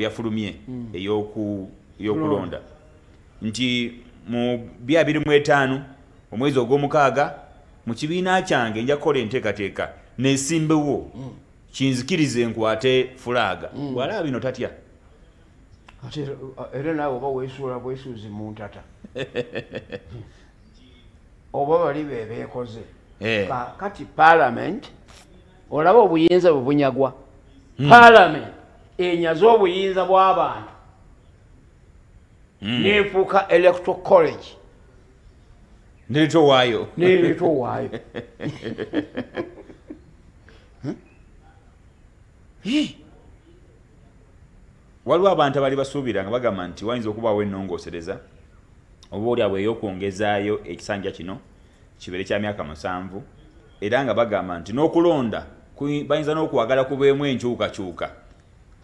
Yafulumye ey'okulonda nti mu 2025 omwezi ogw'omukaaga mu kibiina kyange nja kukola enteekateeka nesimbewo kinzikirize nkwate fulaaga. Bw'alaba bino tatya? Ate era naawe oba weesuula bwesuuzi mu ntata, oba bali be beekoze. Kati parliament olaba obuyinza bwe bunyagwa. Parliament enyaze obuyinza bw'abantu neefuuka electoral college. Nereeta owaayo. Nereeta owaayo. Waliwo abantu abali basuubira nga bagamba nti wayinza okubaawo ennongoosereza oba oli awo ey'okwongezaayo ekisanja kino kibeere kya myaka 7, era nga bagamba nti n'okulonda bayinza n'okwagala kubeemu enkyukakyuka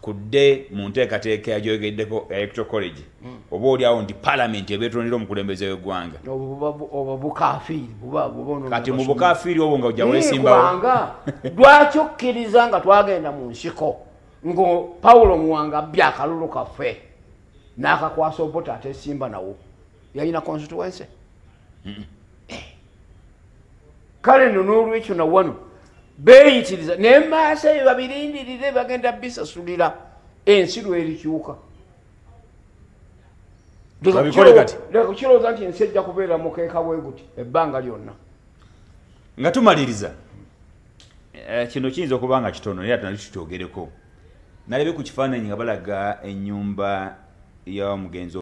kudde mu nteekateeka yagyogeddeko electoral college, oba oli awo nti parliament ebeetondera omukulembeze w'eggwanga. Obwo bukafiiri buba Kati mu bukafiiri obwo nga ojja weesimbawo. Kubanga lwaki okkiriza nga twagenda mu nsiko ngo Paulo Muwanga abbye akalulu kaffe n'akakwasa Obote ateesimba nawo, yalina constituency. Kale nno n'olwekyo na wano beeyitiriza naye maaso eyo babirindirire, bagenda bisasulira ensi lwerikyuka. Babikole kati. Leka kukirowooza nti ensi ejja kubeera mukeeka bwe guti ebbanga lyonna. Nga tumaliriza, kino kiyinza okuba nga kitono naye ate nakyo tukyogereko. Nalabye ku kifaananyi nga balaga ennyumba y'omugenzi